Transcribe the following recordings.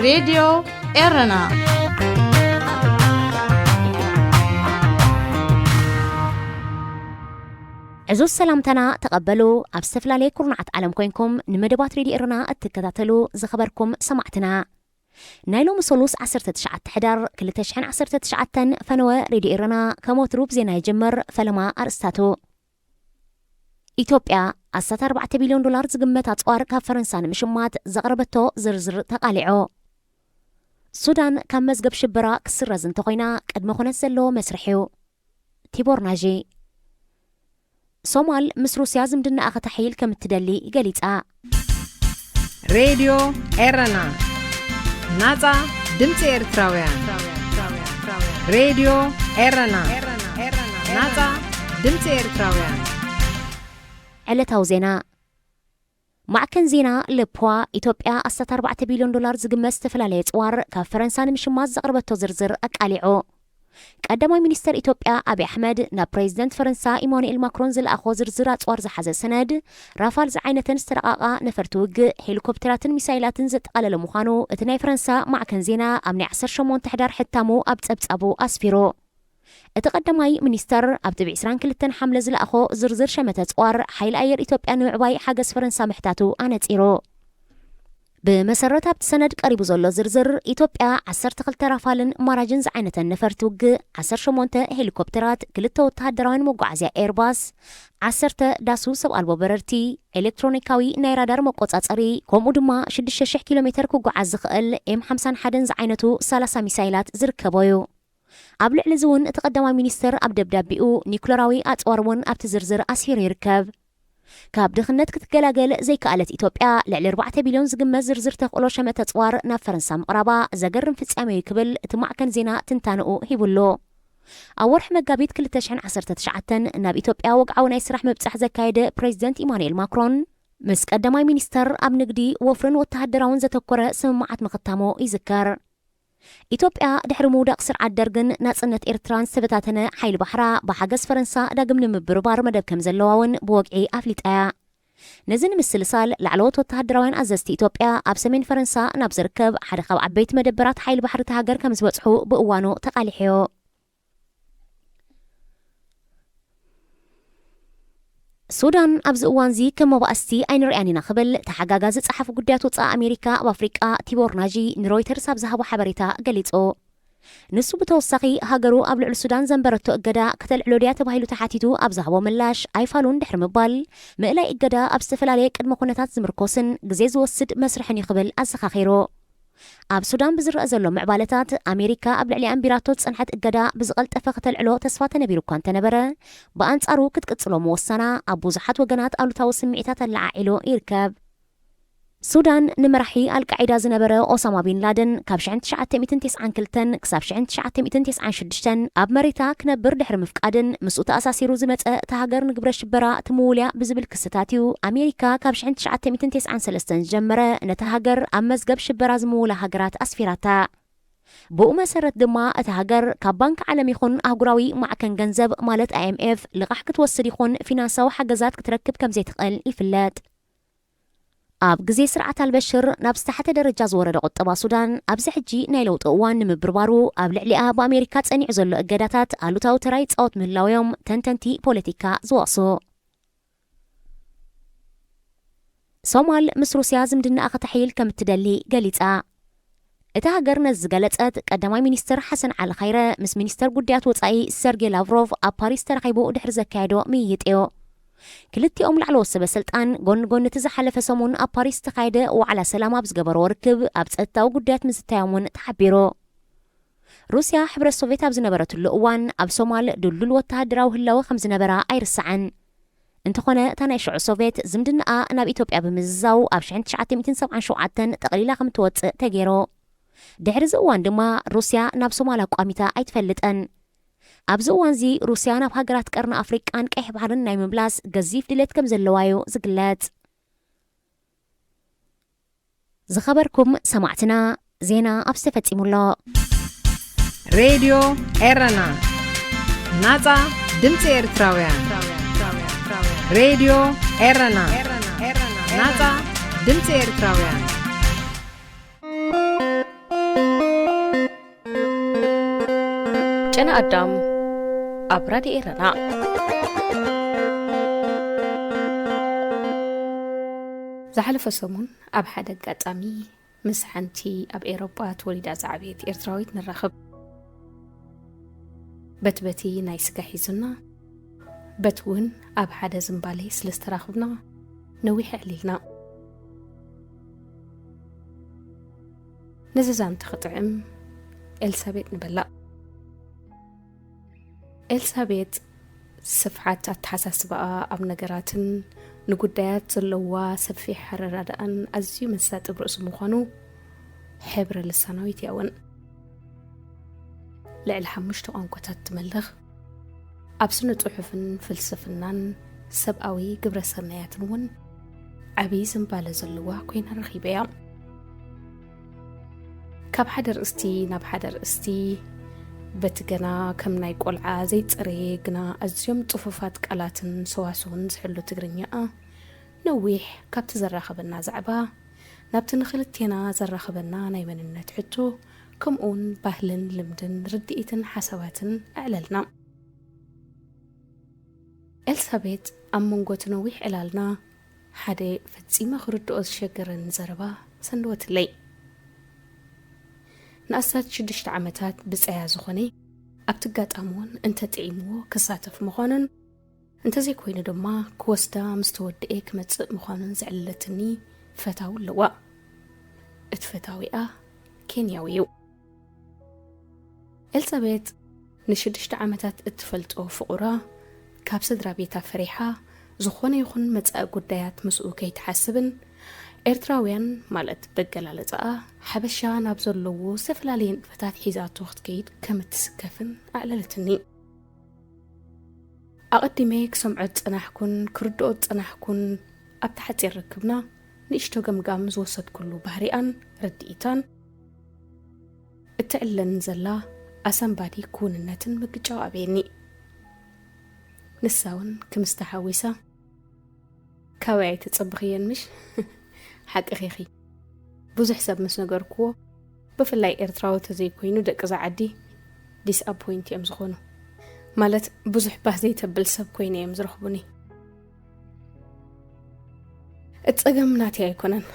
ሬድዮ ኤረና። ዕዙዝ ሰላምታና ተቐበሉ። ኣብ ዝተፈላለየ ኩርናዓት ዓለም ኮይንኩም ንመደባት ሬድዮ ኤረና እትከታተሉ ዝኸበርኩም ሰማዕትና፣ ናይ ሎሚ ሰሉስ ዓሰርተ ትሽዓተ ሕዳር ክልተ ሽሕን ዓሰርተ ትሽዓተን ፈነወ ሬድዮ ኤረና ከም ወትሩ ብዜና ይጅምር። ፈለማ ኣርእስታቱ። ኢትዮጵያ ኣስታት ኣርባዕተ ቢልዮን ዶላር ዝግመት ኣጽዋር ካብ ፈረንሳ ንምሽማት ዘቕረበቶ ዝርዝር ተቓሊዑ። ሱዳን ካብ መዝገብ ሽበራ ክስረዝ እንተኾይና ቅድመ ኩነት ዘለዎ መስርሕ እዩ። ቲቦር ናዢ። ሶማል ምስ ሩስያ ዝምድናኣ ከተሓይል ከም እትደሊ ገሊጻ። ሬድዮ ኤረና፣ ናጻ ድምጺ ኤርትራውያን። ሬድዮ ኤረና፣ ናጻ ድምጺ ኤርትራውያን። ዕለታዊ ዜና። ማዕከን ዜና ለፕዋ፣ ኢትዮጵያ ኣስታት ኣርባዕተ ቢልዮን ዶላር ዝግመት ዝተፈላለየ ኣጽዋር ካብ ፈረንሳ ንምሽማት ዘቕረበቶ ዝርዝር ኣቃሊዑ። ቀዳማይ ሚኒስተር ኢትዮጵያ ኣብይ ኣሕመድ ናብ ፕሬዚደንት ፈረንሳ ኢማኑኤል ማክሮን ዝለኣኾ ዝርዝር ኣጽዋር ዝሓዘ ሰነድ፣ ራፋል ዝዓይነተን ዝተረቓቓ ነፈርቲ ውግእ፣ ሄሊኮፕተራትን ሚሳይላትን ዘጠቓለለ ምዃኑ እቲ ናይ ፈረንሳ ማዕከን ዜና ኣብ ናይ ዓሰርተ ሸሞንተ ሕዳር ሕታሙ ኣብ ጸብጻቡ ኣስፊሩ። እቲ ቀዳማይ ሚኒስተር ኣብ ጥቢ ዕስራን ክልተን ሓምለ ዝለኣኾ ዝርዝር ሸመተ ኣጽዋር ሓይሊ ኣየር ኢትዮጵያ ንምዕባይ ሓገዝ ፈረንሳ ምሕታቱ ኣነጺሩ። ብመሰረት ኣብቲ ሰነድ ቀሪቡ ዘሎ ዝርዝር፣ ኢትዮጵያ ዓሰርተ ክልተ ራፋልን ማራጅን ዝዓይነተን ነፈርቲ ውግእ፣ ዓሰርተ ሸሞንተ ሄሊኮፕተራት፣ ክልተ ወተሃደራውያን መጓዓዝያ ኤርባስ፣ ዓሰርተ ዳሱ ሰብ ኣልቦ በረርቲ፣ ኤሌክትሮኒካዊ ናይ ራዳር መቆጻጸሪ፣ ከምኡ ድማ ሽዱሽተ ሽሕ ኪሎ ሜተር ክጓዓዝ ዝኽእል ኤም ሓምሳን ሓደን ዝዓይነቱ ሰላሳ ሚሳይላት ዝርከቦ እዩ። ኣብ ልዕሊ እዚ እውን እቲ ቀዳማይ ሚኒስተር ኣብ ደብዳቤኡ ኒኩለራዊ ኣጽዋር እውን ኣብቲ ዝርዝር ኣስፊሩ ይርከብ። ካብ ድኽነት ክትገላገል ዘይከኣለት ኢትዮጵያ፣ ልዕሊ ኣርባዕተ ቢልዮን ዝግመት ዝርዝር ተኽእሎ ሸመተ ኣጽዋር ናብ ፈረንሳ ምቕራባ ዘገርም ፍጻሜ እዩ ክብል እቲ ማዕከን ዜና ትንታነኡ ሂቡሉ። ኣብ ወርሒ መጋቢት ክልተ ሽሕን ዓሰርተ ትሽዓተን ናብ ኢትዮጵያ ወግዓዊ ናይ ስራሕ ምብጻሕ ዘካየደ ፕሬዚደንት ኢማኑኤል ማክሮን፣ ምስ ቀዳማይ ሚኒስተር ኣብ ንግዲ፣ ወፍርን ወተሃደራውን ዘተኮረ ስምምዓት ምኽታሙ ይዝከር። ኢትዮጵያ ድሕሪ ምውዳቕ ስርዓት ደርግን ናጽነት ኤርትራን ዝተበታተነ ሓይሊ ባሕራ ብሓገዝ ፈረንሳ ዳግም ንምብርባር መደብ ከም ዘለዋ እውን ብወግዒ ኣፍሊጣ እያ። ነዚ ንምስልሳል፣ ላዕለዎት ወተሃደራውያን ኣዘዝቲ ኢትዮጵያ ኣብ ሰሜን ፈረንሳ ናብ ዝርከብ ሓደ ካብ ዓበይቲ መደበራት ሓይሊ ባሕሪ እታ ሃገር ከም ዝበጽሑ ብእዋኑ ተቓሊሑ እዩ። ሱዳን ኣብዚ እዋንዚ ከም መባእስቲ ኣይንርእያን ኢና ክብል ተሓጋጋዚ ጸሓፊ ጉዳያት ወጻኢ ኣሜሪካ ኣብ ኣፍሪቃ ቲቦር ናዢ ንሮይተርስ ኣብ ዝሃቦ ሓበሬታ ገሊጹ። ንሱ ብተወሳኺ ሃገሩ ኣብ ልዕሊ ሱዳን ዘንበረቶ እገዳ ከተልዕሎ ድያ ተባሂሉ ተሓቲቱ ኣብ ዝሃቦ ምላሽ ኣይፋሉን ድሕሪ ምባል፣ ምእላይ እገዳ ኣብ ዝተፈላለየ ቅድመ ኩነታት ዝምርኮስን ግዜ ዝወስድ መስርሕን እዩ ክብል ኣዘኻኺሩ። ኣብ ሱዳን ብዝረአ ዘሎ ምዕባለታት፣ ኣሜሪካ ኣብ ልዕሊኣ ኣንቢራቶ ዝጸንሐት እገዳ ብዝቐልጠፈ ከተልዕሎ ተስፋ ተነቢሩ እኳ እንተነበረ፣ ብኣንጻሩ ክትቅጽሎ ምወሳና ኣብ ብዙሓት ወገናት ኣሉታዊ ስምዒታት ኣለዓዒሉ ይርከብ። ሱዳን ንመራሒ ኣልቃዒዳ ዝነበረ ኦሳማ ቢን ላደን ካብ ሽሕን ትሽዓተ ሚእትን ተስዓን ክልተን ክሳብ ሽሕን ትሽዓተ ሚእትን ተስዓን ሽዱሽተን ኣብ መሬታ ክነብር ድሕሪ ምፍቃድን ምስኡ ተኣሳሲሩ ዝመጸ እታ ሃገር ንግብረ ሽበራ ትምውል እያ ብዝብል ክስታት እዩ ኣሜሪካ ካብ ሽሕን ትሽዓተ ሚእትን ተስዓን ሰለስተን ዝጀመረ ነታ ሃገር ኣብ መዝገብ ሽበራ ዝምውላ ሃገራት ኣስፊራታ። ብኡ መሰረት ድማ እታ ሃገር ካብ ባንክ ዓለም ይኹን ኣህጉራዊ ማዕከን ገንዘብ ማለት ኣይ ኤም ኤፍ ልቓሕ ክትወስድ ይኹን ፊናንሳዊ ሓገዛት ክትረክብ ከም ዘይትኽእል ይፍለጥ። ኣብ ግዜ ስርዓት ኣልበሽር ናብ ዝተሓተ ደረጃ ዝወረደ ቁጠባ ሱዳን፣ ኣብዚ ሕጂ ናይ ለውጢ እዋን ንምብርባሩ ኣብ ልዕሊኣ ብኣሜሪካ ጸኒዑ ዘሎ እገዳታት ኣሉታዊ ተራ ይጻወት ምህላው እዮም ተንተንቲ ፖለቲካ ዝወቕሱ። ሶማል ምስ ሩስያ ዝምድናኣ ከተሕይል ከም እትደሊ ገሊጻ። እታ ሃገር ነዚ ዝገለጸት፣ ቀዳማይ ሚኒስትር ሓሰን ዓሊ ኻይረ ምስ ሚኒስተር ጉዳያት ወጻኢ ሰርጌ ላቭሮቭ ኣብ ፓሪስ ተራኺቡ ድሕሪ ዘካየዶ ምይይጥ እዩ። ክልቲኦም ላዕለዎት ሰበ ስልጣን ጎኒ ጎኒ እቲ ዝሓለፈ ሰሙን ኣብ ፓሪስ ዝተኻየደ ዋዕላ ሰላም ኣብ ዝገበርዎ ርክብ ኣብ ጸጥታዊ ጉዳያት ምዝታዮም እውን ተሓቢሩ። ሩስያ ሕብረት ሶቬት ኣብ ዝነበረትሉ እዋን ኣብ ሶማል ድልዱል ወተሃደራዊ ህላወ ከም ዝነበራ ኣይርሳዕን። እንተኾነ እታ ናይ ሽዑ ሶቬት ዝምድናኣ ናብ ኢትዮጵያ ብምዝዛው ኣብ ሽሕን ትሽዓተ ሚእትን ሰብዓን ሸውዓተን ጠቕሊላ ከም እትወጽእ ተገይሩ። ድሕሪ እዚ እዋን ድማ ሩስያ ናብ ሶማል ኣቋሚታ ኣይትፈልጥን። ኣብዚ እዋንዚ ሩስያ ናብ ሃገራት ቀርኒ ኣፍሪቃን ቀይሕ ባሕርን ናይ ምምላስ ገዚፍ ድሌት ከም ዘለዋ እዩ ዝግለጽ። ዝኸበርኩም ሰማዕትና፣ ዜና ኣብዚ ተፈጺሙ ኣሎ። ሬድዮ ኤረና፣ ናጻ ድምጺ ኤርትራውያን። ሬድዮ ኤረና፣ ናጻ ድምጺ ኤርትራውያን። ኣዳም ኣብ ራድዮ ኤረና። ዝሓለፈ ሰሙን ኣብ ሓደ ኣጋጣሚ ምስ ሓንቲ ኣብ ኤሮጳ ተወሊዳ ዝዓበየት ኤርትራዊት ንራኸብ። በቲ በቲ ናይ ስጋ ሒዙና፣ በቲ እውን ኣብ ሓደ ዝምባሌ ስለ ዝተራኽብና ነዊሕ ኣዕሊልና። ነዚ ዛንታ ክጥዕም ኤልሳቤጥ ንበላ። ኤልሳቤጥ ስፍሓት ኣተሓሳስባኣ ኣብ ነገራትን ንጉዳያት ዘለዋ ሰፊሕ ኣረዳድኣን ኣዝዩ መሳጥብ ርእሲ ምዃኑ ሕብረ ልሳናዊት እያ እውን። ልዕሊ ሓሙሽተ ቋንቋታት ትመልኽ፣ ኣብ ስነ ጽሑፍን ፍልስፍናን ሰብኣዊ ግብረ ሰናያትን እውን ዓብዪ ዝምባለ ዘለዋ ኮይና ረኺበያ። ካብ ሓደ ርእስቲ ናብ ሓደ ርእስቲ፣ በቲ ገና ከም ናይ ቆልዓ ዘይጸረየ ግና ኣዝዮም ጽፉፋት ቃላትን ሰዋስውን ዝሕሉ ትግርኛኣ፣ ነዊሕ ካብቲ ዘራኸበና ዛዕባ ናብቲ ንኽልቴና ዘራኸበና ናይ መንነት ሕቶ፣ ከምኡውን ባህልን ልምድን ርድኢትን ሓሳባትን ኣዕለልና። ኤልሳቤጥ ኣብ መንጎ እቲ ነዊሕ ዕላልና ሓደ ፈጺመ ክርድኦ ዝሸገረኒ ዘረባ ሰንደወትለይ። ንኣስታት ሽዱሽተ ዓመታት ብጸያ ዝኾነ ኣብቲ ኣጋጣሚ እውን እንተጥዒምዎ ክሳተፍ ምዃኑን እንተዘይኮይኑ ድማ ክወስዳ ምስ ተወድኤ ክመጽእ ምዃኑን ዘዕለለትኒ ፈታዊ ኣለዋ። እቲ ፈታዊኣ ኬንያዊ እዩ። ኤልሳቤጥ ንሽዱሽተ ዓመታት እትፈልጦ ፍቑራ ካብ ስድራ ቤታ ፈሪሓ ዝኾነ ይኹን መጻኢ ጉዳያት ምስኡ ከይትሓስብን ኤርትራውያን ማለት በገላለጻኣ ሓበሻ ናብ ዘለዎ ዝተፈላለየ ንጥፈታት ሒዛቶ ክትከይድ ከም እትስከፍን ኣዕለለትኒ። ኣቐዲመ ክሰምዖ ዝጸናሕኩን ክርድኦ ዝጸናሕኩን ኣብቲ ሓጺር ርክብና ንእሽቶ ገምጋም ዝወሰድኩሉ ባህሪኣን ርድኢታን እትዕለኒ ዘላ ኣሰንባዲ ክውንነትን ምግጫው ኣበየኒ። ንሳ እውን ክምስታ ሓዊሳ፣ "ካበይ ኣይተጸብኽየን ምሽ?" ሓቅኺ ኢኺ። ብዙሕ ሰብ ምስ ነገርክዎ፣ ብፍላይ ኤርትራዊ ተዘይኮይኑ ደቂ እዛ ዓዲ ዲስኣፖይንት እዮም ዝኾኑ። ማለት ብዙሕ ባህ ዘይተብል ሰብ ኮይነ እዮም ዝረኽቡኒ። እቲ ጸገም ናተይ ኣይኮነን።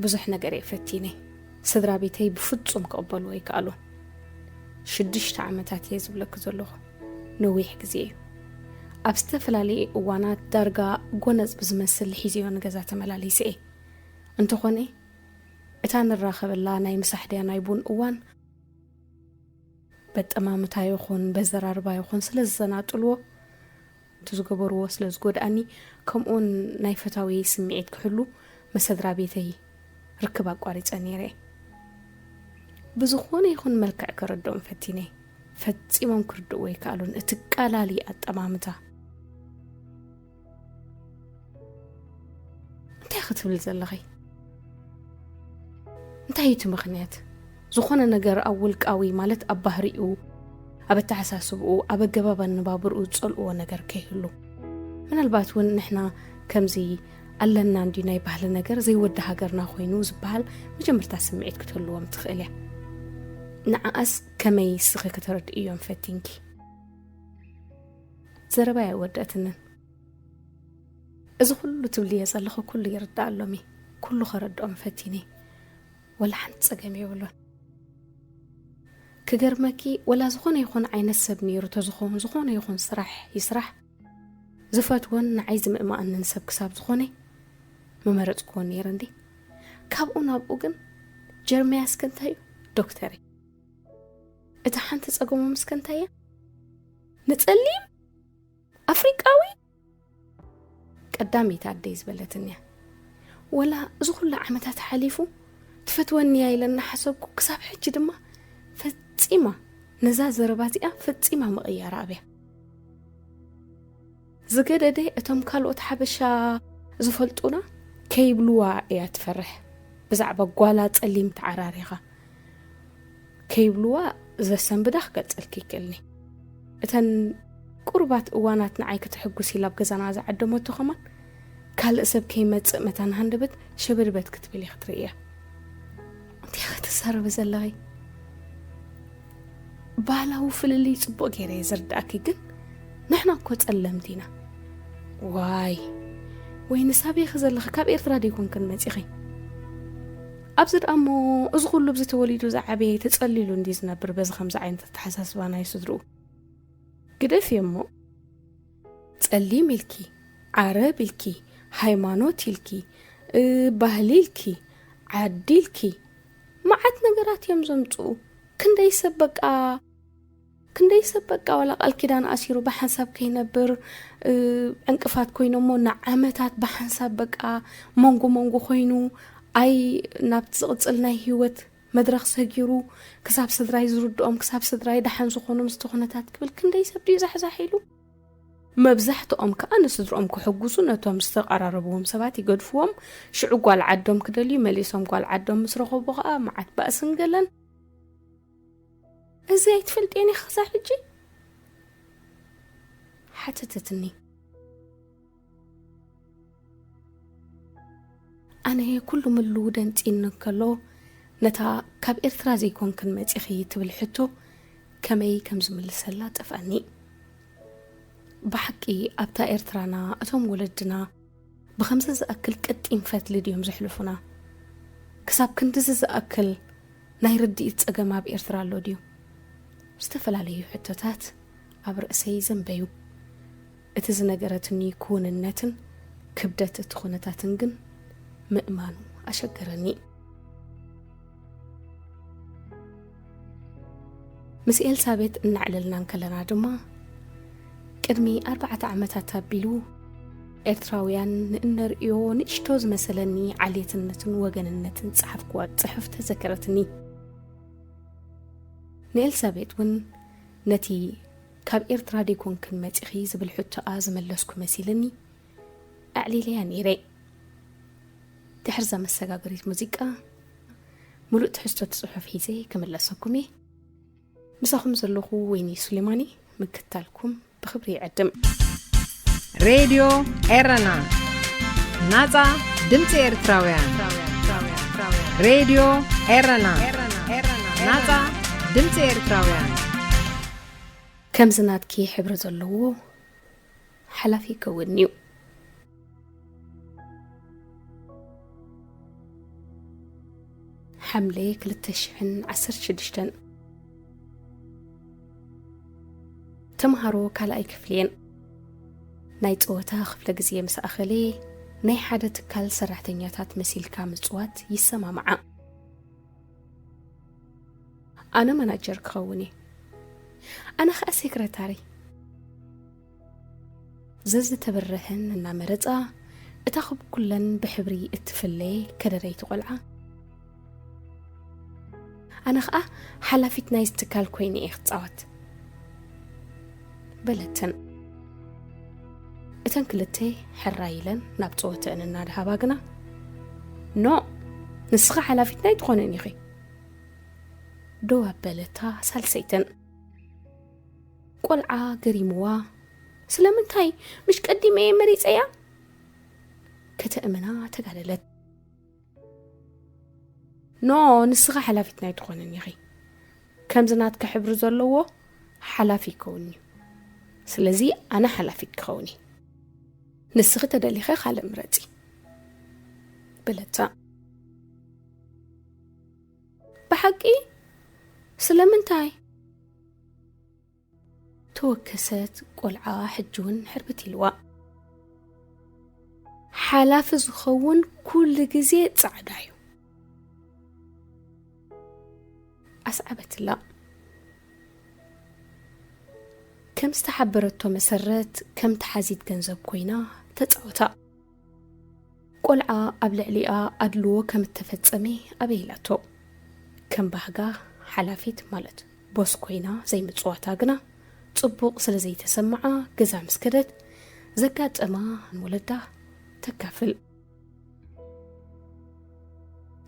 ብዙሕ ነገር እየ ፈቲነ። ስድራ ቤተይ ብፍጹም ክቕበልዎ ኣይከኣሉን። ሽዱሽተ ዓመታት እየ ዝብለኪ ዘለኹ። ነዊሕ ግዜ እዩ። ኣብ ዝተፈላለየ እዋናት ዳርጋ ጎነጽ ብዝመስል ሒዘዮ ንገዛ ተመላሊሰ እየ። እንተኾነ፣ እታ ንራኸበላ ናይ ምሳሕ ድያ ናይ ቡን እዋን በጠማምታ ይኹን በዘራርባ ይኹን ስለ ዝዘናጥልዎ፣ እቲ ዝገበርዎ ስለ ዝጎድኣኒ፣ ከምኡውን ናይ ፈታዊ ስምዒት ክሕሉ ምስ ስድራ ቤተይ ርክብ ኣቋሪጸ ነይረ። ብዝኾነ ይኹን መልክዕ ከረድኦም ፈቲነ። ፈጺሞም ክርድእዎ ኣይከኣሉን። እቲ ቀላሊ ኣጠማምታ። እንታይ ክትብል ዘለኺ? እንታይ እዩ እቲ ምኽንያት? ዝኾነ ነገር ኣብ ውልቃዊ፣ ማለት ኣብ ባህሪኡ፣ ኣብ ኣተሓሳስብኡ፣ ኣብ ኣገባብ ኣነባብርኡ ዝጸልእዎ ነገር ከይህሉ። ምናልባት እውን ንሕና ከምዚ ኣለና እንድዩ ናይ ባህሊ ነገር ዘይወዲ ሃገርና ኮይኑ ዝበሃል መጀመርታ ስምዒት ክትህልዎም ትኽእል እያ። ንዓኣስ ከመይ እስኺ ከተረድእዮም ፈቲንኪ? ዘረባይ ኣይወደእትንን። እዚ ኩሉ ትብልዮ ዘለኺ ኩሉ ይርዳእ ኣሎሚ። ኩሉ ከረድኦም ፈቲነ። ወላ ሓንቲ ጸገም የብሉን። ክገርመኪ፣ ወላ ዝኾነ ይኹን ዓይነት ሰብ ነይሩ ተዝኸውን፣ ዝኾነ ይኹን ስራሕ ይስራሕ፣ ዝፈትዎን ንዓይ ዝምእማኣንን ሰብ ክሳብ ዝኾነ ምመረጽክዎ ነይረ እንዴ። ካብኡ ናብኡ ግን ጀርመያስ ከ እንታይ እዩ? ዶክተር እዩ። እታ ሓንቲ ጸገሞም እስከ እንታይ እያ? ንጸሊም ኣፍሪቃዊ? ቀዳመይቲ ኣደይ ዝበለትኒ እያ። ወላ እዚ ኩሉ ዓመታት ሓሊፉ ትፈትወኒ እያ ኢለ እናሓሰብኩ ክሳብ ሕጂ ድማ ፈጺማ ነዛ ዘረባ እዚኣ ፈጺማ ምቕያራ ኣብያ። ዝገደደ እቶም ካልኦት ሓበሻ ዝፈልጡና ከይብልዋ እያ ትፈርሕ። ብዛዕባ ጓላ ጸሊም ተዓራሪኻ ከይብልዋ ዘሰንብዳ ክገልጸልኪ ይክእልኒ። እተን ቁሩባት እዋናት ንዓይ ከተሐጉስ ኢላ ኣብ ገዛና ዝዓደመቶ ከማን ካልእ ሰብ ከይመጽእ መታን ሃንደበት ሸበድበት ክትብል ኢኺ ትርእያ። እንታይ ኢኺ ትዛረቢ ዘለኺ? ባህላዊ ፍልልይ ጽቡቕ ገይረ እየ ዝርዳእኪ፣ ግን ንሕና እኮ ጸለምቲ ኢና። ዋይ፣ ወይ ንሳብ ኢኺ ዘለኺ፣ ካብ ኤርትራ ደይኮንክን መጺኺ? ኣብዚ ደኣ እሞ፣ እዚ ኩሉ ኣብዚ ተወሊዱ ዝዓበየ ተጸሊሉ እንዲ ዝነብር፣ በዚ ከምዚ ዓይነት ኣተሓሳስባ ናይ ስድርኡ። ግደፊ እሞ፣ ጸሊም ኢልኪ፣ ዓረብ ኢልኪ፣ ሃይማኖት ኢልኪ፣ እ፣ ባህሊ ኢልኪ፣ ዓዲ ኢልኪ፣ መዓት ነገራት እዮም ዘምጽኡ። ክንደይ ሰብ በቃ፣ ክንደይ ሰብ በቃ ዋላ ቃል ኪዳን ኣሲሩ ብሓንሳብ ከይነብር፣ እ፣ ዕንቅፋት ኮይኖሞ ንዓመታት ብሓንሳብ በቃ መንጎ መንጎ ኮይኑ፣ ኣይ ናብቲ ዝቕጽል ናይ ህይወት መድረኽ ሰጊሩ፣ ክሳብ ስድራይ ዝርድኦም፣ ክሳብ ስድራይ ደሓን ዝኾኑ ምስቲ ኩነታት ክብል ክንደይ ሰብ ድዩ ዛሕዛሕ ኢሉ? መብዛሕትኦም ከኣ ንስድርኦም ክሕጉሱ ነቶም ዝተቐራረብዎም ሰባት ይገድፍዎም። ሽዑ ጓል ዓዶም ክደልዩ መሊሶም ጓል ዓዶም ምስ ረኸቡ ከኣ መዓት ባእስን ገለን። እዚ ኣይትፈልጥዮን ኢኺ ክሳብ ሕጂ? ሓተተትኒ። ኣነ ኩሉ ምሉ ደንጺኒ እንከሎ፣ ነታ ካብ ኤርትራ ዘይኮንክን መጺኺ ትብል ሕቶ ከመይ ከም ዝምልሰላ ጠፍኣኒ። ብሓቂ ኣብታ ኤርትራና እቶም ወለድና ብኸምዚ ዝኣክል ቅጢን ፈትሊ ድዮም ዘሕልፉና? ክሳብ ክንድዚ ዝኣክል ናይ ርድኢት ጸገም ኣብ ኤርትራ ኣሎ ድዩ? ዝተፈላለዩ ሕቶታት ኣብ ርእሰይ ዘንበዩ። እቲ ዝነገረትኒ ክውንነትን ክብደት እቲ ኩነታትን ግን ምእማኑ ኣሸገረኒ። ምስ ኤልሳቤጥ እናዕለልና እንከለና ድማ፣ ቅድሚ ኣርባዕተ ዓመታት ኣቢሉ ኤርትራውያን ንእነርእዮ ንእሽቶ ዝመሰለኒ ዓሌትነትን ወገንነትን ዝጸሓፍክዋ ጽሑፍ ተዘከረትኒ። ንኤልሳቤጥ እውን ነቲ ካብ ኤርትራ ደይኮንክን መጺኺ ዝብል ሕቶኣ ዝመለስኩ መሲልኒ ኣዕሊለያ ነይረ። ድሕርዛ መሰጋገሪት ሙዚቃ፣ ምሉእ ትሕዝቶ እቲ ጽሑፍ ሒዘ ክምለሰኩም እየ። ምሳኹም ዘለኹ ወይኒ ሱሌማኒ፣ ምክታልኩም ብኽብሪ ይዕድም። ሬድዮ ኤረና፣ ናጻ ድምጺ ኤርትራውያን። ሬድዮ ኤረና፣ ናጻ ድምጺ ኤርትራውያን። ከምዚ ናትኪ ሕብሪ ዘለዎ ሓላፊ ይከውን እዩ። ሓምለ ክልተ ሽሕን ዓሰርተ ሽዱሽተን። ተምሃሮ ካልኣይ ክፍሊ እየን። ናይ ጸወታ ክፍለ ግዜ ምስ ኣኸለ፣ ናይ ሓደ ትካል ሰራሕተኛታት መሲልካ ምጽዋት ይሰማምዓ። ኣነ ማናጀር ክኸውን እየ። ኣነ ኸኣ ሴክረታሪ። ዘዝተበርሀን እናመረጻ፣ እታ ኽብ ኩለን ብሕብሪ እትፍለ ከደረይቲ ቖልዓ፣ ኣነ ኸኣ ሓላፊት ናይዚ ትካል ኮይነ እየ ክጻወት፣ በለተን። እተን ክልተ ሕራይ ኢለን ናብ ጸወተአን እናደሃባ ግና፣ ኖእ፣ ንስኺ ሓላፊት ናይትኾነን ኢኺ፣ ደው ኣበለታ ሳልሰይተን። ቆልዓ ገሪምዋ፣ ስለምንታይ ምሽ ቀዲመ እየ መሪጸያ? ከተእምና ተጋደለት። ኖ፣ ንስኺ ሓላፊት ናይ ትኾንን ኢኺ። ከምዚ ናትኪ ሕብሪ ዘለዎ ሓላፊ ይከውን እዩ። ስለዚ ኣነ ሓላፊት ክኸውን እየ። ንስኺ ተደሊኸ ካልእ ምረጺ፣ በለታ። ብሓቂ? ስለምንታይ? ተወከሰት። ቆልዓ ሕጂ እውን ሕርብት ኢልዋ። ሓላፊ ዝኸውን ኩሉ ግዜ ጻዕዳ እዩ። ኣስዓበትላ። ከም ዝተሓበረቶ መሰረት ከም ተሓዚት ገንዘብ ኮይና ተጻወታ። ቆልዓ ኣብ ልዕሊኣ ኣድልዎ ከም እተፈጸመ ኣበይላቶ። ከም ባህጋ ሓላፊት ማለት ቦስ ኮይና ዘይምጽዋታ ግና ጽቡቕ ስለ ዘይተሰምዓ ገዛ ምስ ከደት ዘጋጠማ ንወለዳ ተካፍል።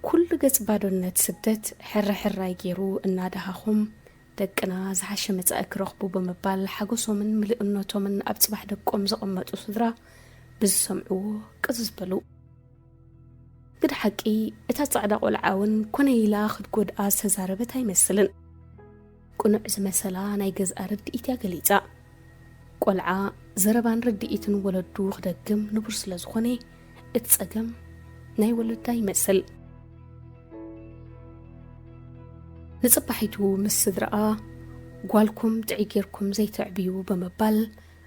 ኩሉ ገጽ ባዶነት ስደት ሕረ ሕራይ ገይሩ እናደሃኹም ደቅና ዝሓሸ መጻኢ ክረኽቡ ብምባል ሓጎሶምን ምልእነቶምን ኣብ ጽባሕ ደቆም ዘቐመጡ ስድራ ብዝሰምዕዎ ቅዝዝ በሉ። ግደ ሓቂ እታ ጻዕዳ ቆልዓ እውን ኮነ ኢላ ክትጎድኣ ዝተዛረበት ኣይመስልን። ቅኑዕ ዝመሰላ ናይ ገዝኣ ርድኢት እያ ገሊጻ። ቆልዓ ዘረባን ርድኢትን ወለዱ ክደግም ንቡር ስለ ዝኾነ፣ እቲ ጸገም ናይ ወለዳ ይመስል። ንጽባሒቱ ምስ ስድራኣ፣ "ጓልኩም ጥዕይ ጌርኩም ዘይተዕብዩ" ብምባል፣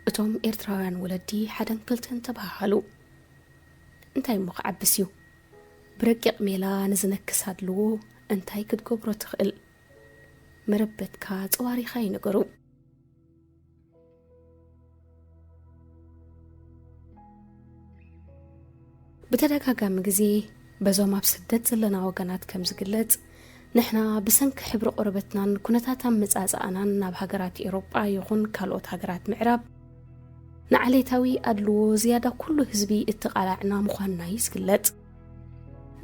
እቶም ኤርትራውያን ወለዲ ሓደን ክልተን ተበሃሃሉ። እንታይ እሞ ክዓብስ እዩ? ብረቂቕ ሜላ ንዝነክስ ኣድልዎ እንታይ ክትገብሮ ትኽእል? መረበትካ ጸዋሪኻ እዩ ነገሩ። ብተደጋጋሚ ግዜ በዞም ኣብ ስደት ዘለና ወገናት ከም ዝግለጽ፣ ንሕና ብሰንኪ ሕብሪ ቆርበትናን ኩነታት ኣመጻጽኣናን ናብ ሃገራት ኤውሮጳ ይኹን ካልኦት ሃገራት ምዕራብ ንዓሌታዊ ኣድልዎ ዝያዳ ኩሉ ህዝቢ እተቓላዕና ምዃንና እዩ ዝግለጽ።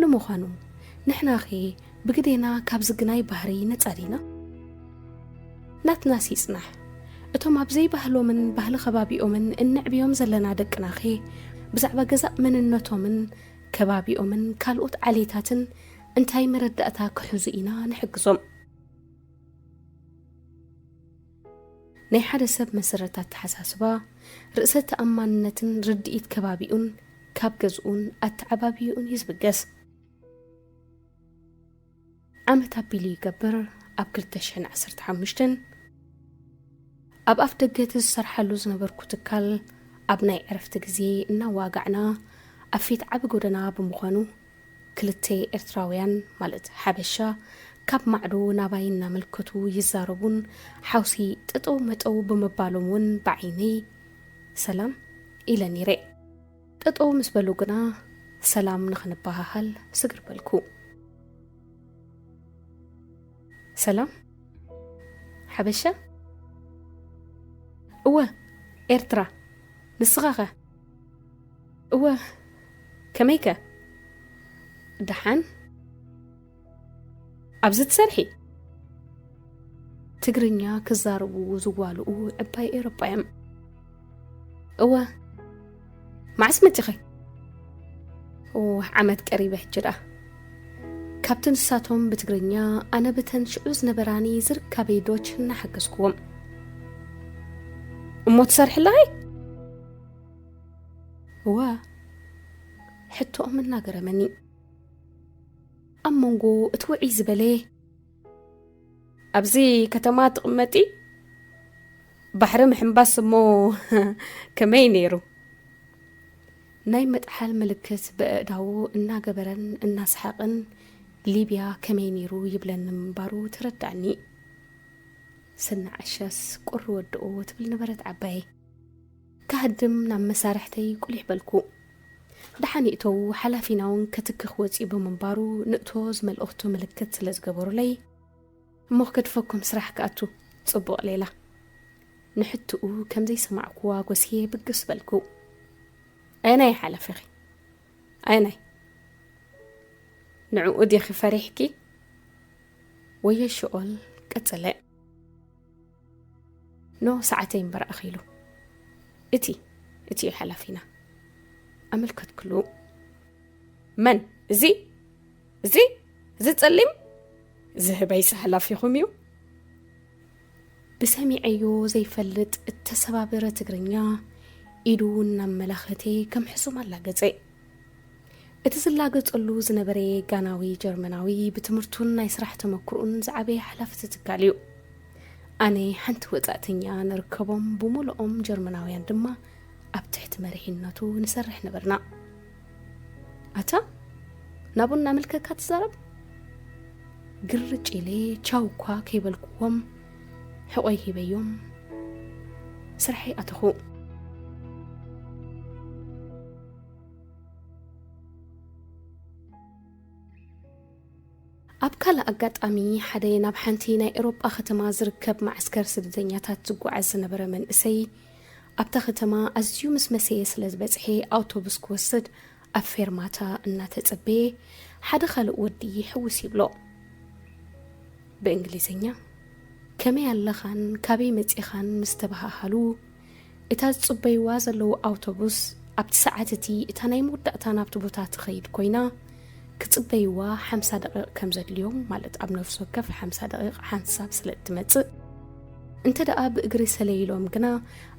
ንምዃኑ፣ ንሕናኸ ብግዴና ካብዚ ግናይ ባህሪ ነጻ ዲና? ናትናስ ይጽናሕ፣ እቶም ኣብ ዘይባህሎምን ባህሊ ከባቢኦምን እነዕብዮም ዘለና ደቅናኸ ብዛዕባ ገዛእ መንነቶምን ከባቢኦምን ካልኦት ዓሌታትን እንታይ መረዳእታ ክሕዙ ኢና ንሕግዞም? ናይ ሓደ ሰብ መሰረት ኣተሓሳስባ፣ ርእሰ ተኣማንነትን ርድኢት ከባቢኡን ካብ ገዝኡን ኣተዓባብይኡን እዩ ዝብገስ። ዓመት ኣቢሉ ይገብር፣ ኣብ ክልተ ሽሕን ዓሰርተ ሓሙሽተን ኣብ ኣፍ ደገ እቲ ዝሰርሓሉ ዝነበርኩ ትካል፣ ኣብ ናይ ዕረፍቲ ግዜ እናዋጋዕና፣ ኣብ ፊት ዓቢ ጎደና ብምዃኑ፣ ክልተ ኤርትራውያን፣ ማለት ሓበሻ፣ ካብ ማዕዶ ናባይ እናመልከቱ ይዛረቡን ሓውሲ ጠጠው መጠው ብምባሎም እውን ብዓይነይ ሰላም ኢለ ነይረ። ጠጠው ምስ በሉ ግና ሰላም ንኽንበሃሃል ስግር በልኩ። "ሰላም፣ ሓበሻ?" "እወ፣ ኤርትራ። ንስኻኸ?" "እወ፣ ከመይከ?" "ደሓን። ኣብዚ ትሰርሒ?" ትግርኛ ክዛረቡ ዝዋልኡ ዕባይ ኤውሮጳ እዮም። "እወ፣ መዓስ መጺኺ?" "ኦ፣ ዓመት ቀሪበ ሕጂ ደኣ። ካብቲ ንሳቶም ብትግርኛ፣ ኣነ በተን ሽዑ ዝነበራኒ ዝርካበይ ዶች እናሓገዝኩዎም። እሞ ትሰርሒ ኣለኺ?" "እወ?" ሕቶኦም እናገረመኒ። ኣብ መንጎ እቲ ውዕይ ዝበለ፣ "ኣብዚ ከተማ ትቕመጢ? ባሕሪ ምሕንባስ እሞ ከመይ ነይሩ?" ናይ ምጥሓል ምልክት ብኣእዳዉ እናገበረን እናሰሓቕን፣ "ሊብያ ከመይ ነይሩ?" ይብለኒ ምንባሩ ተረዳእኒ። ስኒ ዓሻስ ቁሪ ወድኦ ትብል ነበረት ዓባየይ። ክሃድም ናብ መሳርሕተይ ቁሊሕ በልኩ። ደሓን ይእተዉ፣ ሓላፊና እውን ከትክኽ ወጺኡ ብምንባሩ ንእቶ ዝመልእኽቱ ምልክት ስለ ዝገበሩለይ፣ "እሞ ክገድፈኩም ስራሕ ክኣቱ፣ ጽቡቕ ሌላ።" ንሕትኡ ከም ዘይሰማዕኩዋ ጎስየ ብግስ በልኩ። "ኣየናይ ሓላፊኺ? ኣየናይ? ንዕኡ ዲኺ ፈሪሕኪ?" ወዮ ሽኦል ቀጸለ። "ኖ፣ ሰዓተይ እምበር ኣኺሉ። እቲ፣ እቲ እዩ ሓላፊና።" ኣመልከትክሉ። "መን? እዚ? እዚ? እዚ ጸሊም? እዚ ህበይሲ ሓላፊኹም እዩ?" ብሰሚዐዮ ዘይፈልጥ እተሰባበረ ትግርኛ ኢዱ እናመላኸተ ከም ሕሱም ኣላገጸ። እቲ ዝላገጸሉ ዝነበረ ጋናዊ ጀርመናዊ ብትምህርቱን ናይ ስራሕ ተመክሮኡን ዝዓበየ ሓላፊ እቲ ትካል እዩ። ኣነ ሓንቲ ወጻእተኛ ንርከቦም፣ ብምሉኦም ጀርመናውያን ድማ ኣብ ትሕቲ መሪሕነቱ ንሰርሕ ነበርና። ኣታ፣ ናብኡ እናመልከካ ትዛረብ? ግርጭ ኢለ ቻው እኳ ከይበልኩዎም ሕቖይ ሂበዮም ስርሐይ ኣተኹ። ኣብ ካልእ ኣጋጣሚ፣ ሓደ ናብ ሓንቲ ናይ ኤውሮጳ ከተማ ዝርከብ መዓስከር ስደተኛታት ዝጓዓዝ ዝነበረ መንእሰይ፣ ኣብታ ከተማ ኣዝዩ ምስ መሰየ ስለ ዝበጽሐ፣ ኣውቶቡስ ክወስድ ኣብ ፌርማታ እናተጸበየ፣ ሓደ ካልእ ወዲ ሕውስ ይብሎ። ብእንግሊዝኛ፣ "ከመይ ኣለኻን ካበይ መጺኻን?" ምስ ተበሃሃሉ፣ እታ ዝጽበይዋ ዘለዉ ኣውቶቡስ ኣብቲ ሰዓት እቲ እታ ናይ መወዳእታ ናብቲ ቦታ ትኸይድ ኮይና፣ ክጽበይዋ ሓምሳ ደቂቕ ከም ዘድልዮም፣ ማለት ኣብ ነፍሲ ወከፍ ሓምሳ ደቂቕ ሓንሳብ ስለ እትመጽእ፣ እንተ ደኣ ብእግሪ ሰለይ ኢሎም ግና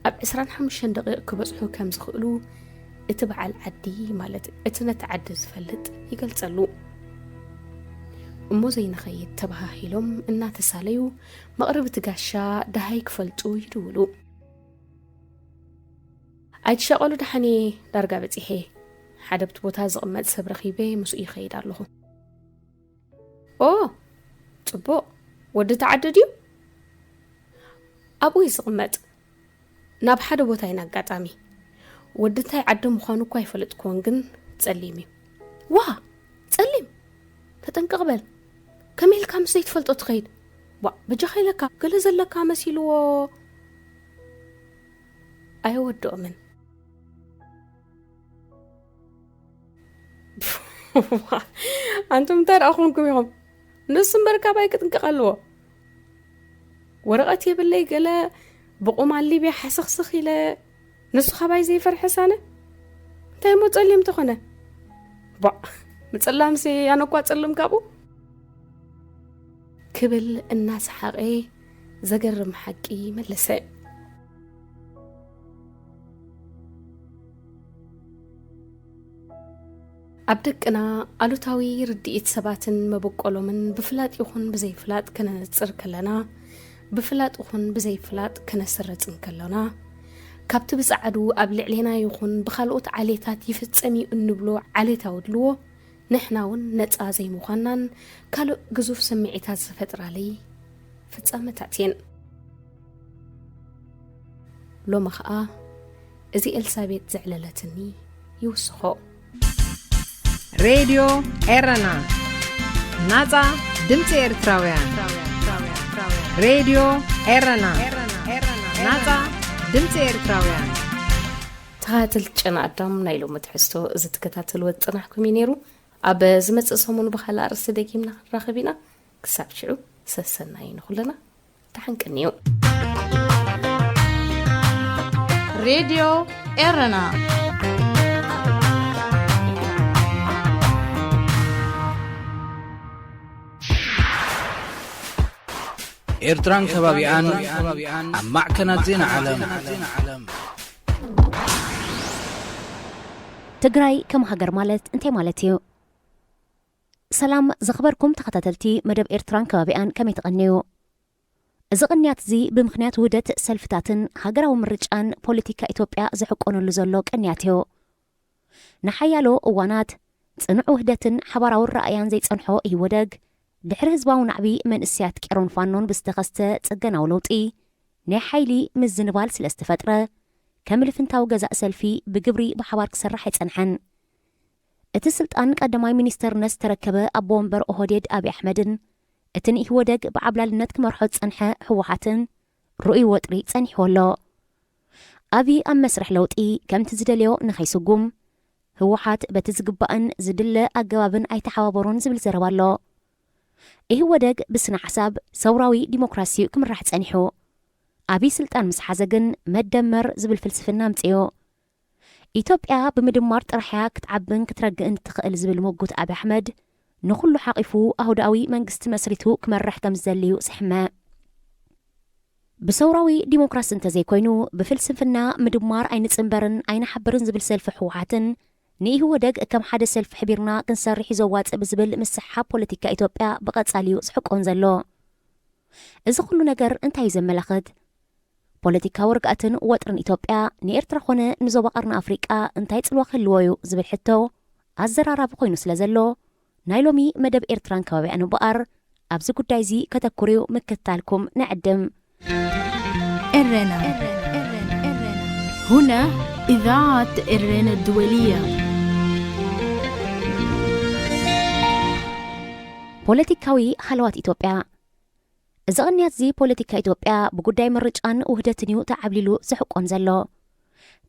ኣብ ዕስራን ሓሙሽተን ደቂቕ ክበጽሑ ከም ዝኽእሉ እቲ በዓል ዓዲ፣ ማለት እቲ ነቲ ዓዲ ዝፈልጥ፣ ይገልጸሉ። እሞ ዘይንኸይድ ተባሃሂሎም እናተሳለዩ መቕርብ እቲ ጋሻ ደሃይ ክፈልጡ ይድውሉ። ኣይትሻቐሉ ደሓን እየ፣ ዳርጋ በጺሐ። ሓደ ኣብቲ ቦታ ዝቕመጥ ሰብ ረኺበ ምስኡ ይኸይድ ኣለኹ። ኦ፣ ጽቡቕ። ወዲ ተዓደ ድዩ? ኣብኡ እዩ ዝቕመጥ። ናብ ሓደ ቦታ ኢና ኣጋጣሚ። ወዲ እንታይ ዓዲ ምዃኑ እኳ ኣይፈለጥኩዎን፣ ግን ጸሊም እዩ። ዋ! ጸሊም? ተጠንቀቕ በል። ከመይ ኢልካ ምስ ዘይትፈልጦ ትኸይድ? ዋ፣ በጃኻ ኢለካ፣ ገለ ዘለካ መሲልዎ። ኣየወድኦምን። ኣንቱም እንታይ ደኣ ኮንኩም ኢኹም? ንሱ እምበር ካባይ ክጥንቀቕ ኣለዎ። ወረቐት የብለይ፣ ገለ ብቑማል ሊብያ ሓሰኽስኽ ኢለ፣ ንሱ ካባይ ዘይፈርሐስ ኣነ? እንታይ እሞ ጸሊም ተኾነ? ቧዕ፣ ምጽላምሲ ኣነ እኳ ጸልም ካብኡ። ክብል እናሰሓቐ ዘገርም ሓቂ መለሰ። ኣብ ደቅና ኣሉታዊ ርድኢት ሰባትን መበቆሎምን ብፍላጥ ይኹን ብዘይፍላጥ ከነነጽር ከለና፣ ብፍላጥ ይኹን ብዘይፍላጥ ከነስርጽ እንከሎና፣ ካብቲ ብጸዓዱ ኣብ ልዕሌና ይኹን ብኻልኦት ዓሌታት ይፍጸም እዩ እንብሎ ዓሌታዊ ድልዎ፣ ንሕና እውን ነጻ ዘይምዃናን ካልእ ግዙፍ ስምዒታት ዝፈጥራለይ ፍጻመታት እየን። ሎሚ ኸኣ እዚ ኤልሳቤጥ ዘዕለለትኒ ይውስኾ። ሬድዮ ኤረና፣ ናጻ ድምጺ ኤርትራውያን። ሬድዮ ኤረና፣ ናጻ ድምጺ ኤርትራውያን። ተኸታተልቲ ጨና ኣዳም፣ ናይ ሎሚ ትሕዝቶ እዚ ትከታተልዎ ዝጸናሕኩም እዩ ነይሩ። ኣብ ዝመጽእ ሰሙን ብኻልእ ኣርእስቲ ደጊምና ክንራኸብ ኢና። ክሳብ ሽዑ ሰሰናዩ ንኹልና። ተሓንቅንዩ። ሬድዮ ኤረና። ኤርትራን ከባቢኣን ኣብ ማዕከናት ዜና ዓለም። ትግራይ ከም ሃገር ማለት እንታይ ማለት እዩ? ሰላም ዝኽበርኩም ተኸታተልቲ መደብ ኤርትራን ከባቢኣን፣ ከመይ ትቐንዩ? እዚ ቅንያት እዚ ብምኽንያት ውህደት ሰልፍታትን ሃገራዊ ምርጫን ፖለቲካ ኢትዮጵያ ዝሕቆነሉ ዘሎ ቅንያት እዩ። ንሓያሎ እዋናት ጽኑዕ ውህደትን ሓባራዊ ራእያን ዘይጸንሖ ኢህወደግ፣ ድሕሪ ህዝባዊ ናዕቢ መንእሰያት ቄሮን ፋኖን ብዝተኸስተ ጽገናዊ ለውጢ፣ ናይ ሓይሊ ምዝንባል ስለ ዝተፈጥረ፣ ከም ልፍንታዊ ገዛእ ሰልፊ ብግብሪ ብሓባር ክሰርሕ ኣይጸንሐን። እቲ ስልጣን ቀዳማይ ሚኒስተርነት ዝተረከበ ኣቦ ወንበር ኦህዴድ ኣብዪ ኣሕመድን እቲ ንኢህወደግ ብዓብላልነት ክመርሖ ዝጸንሐ ህወሓትን ርኡይ ወጥሪ ጸኒሕዎ ኣሎ። ኣብዪ ኣብ መስርሕ ለውጢ ከምቲ ዝደልዮ ንኸይስጉም፣ ህወሓት በቲ ዝግባእን ዝድለ ኣገባብን ኣይተሓባበሮን ዝብል ዘረባ ኣሎ። ኢህወደግ ብስነ ሓሳብ ሰውራዊ ዲሞክራሲ እዩ ክምራሕ ጸኒሑ። ኣብዪ ስልጣን ምስ ሓዘ ግን መደመር ዝብል ፍልስፍና ኣምጺኡ። ኢትዮጵያ ብምድማር ጥራሕ እያ ክትዓብን ክትረግእን ትኽእል ዝብል ምጉት ኣብዪ ኣሕመድ፣ ንኹሉ ሓቒፉ ኣህዳዊ መንግስቲ መስሪቱ ክመርሕ ከም ዝደሊ እዩ ዝሕመ። ብሰውራዊ ዲሞክራሲ እንተዘይኮይኑ፣ ብፍልስፍና ምድማር ኣይንጽንበርን ኣይንሓብርን ዝብል ሰልፊ ህወሓትን፣ ንኢህወደግ ከም ሓደ ሰልፊ ሕቢርና ክንሰርሕ እዩ ዘዋጽእ ብዝብል ምስሕሓብ ፖለቲካ ኢትዮጵያ ብቐጻሊ እዩ ዝሕቆን ዘሎ። እዚ ኩሉ ነገር እንታይ እዩ ዘመላኽት? ፖለቲካዊ ርግኣትን ወጥርን ኢትዮጵያ ንኤርትራ ኾነ ንዞባ ቀርኒ ኣፍሪቃ እንታይ ጽልዋ ክህልዎ እዩ ዝብል ሕቶ ኣዘራራቢ ኮይኑ ስለ ዘሎ፣ ናይ ሎሚ መደብ ኤርትራን ከባቢኣን እምበኣር ኣብዚ ጉዳይ እዚ ከተኩር እዩ ምክታልኩም ንዕድም። ኤረና። هنا إذاعة إرينا الدولية. ፖለቲካዊ ሃለዋት ኢትዮጵያ። እዚ ቅንያት እዚ ፖለቲካ ኢትዮጵያ ብጉዳይ ምርጫን ውህደትን እዩ ተዓብሊሉ ዝሕቆን ዘሎ።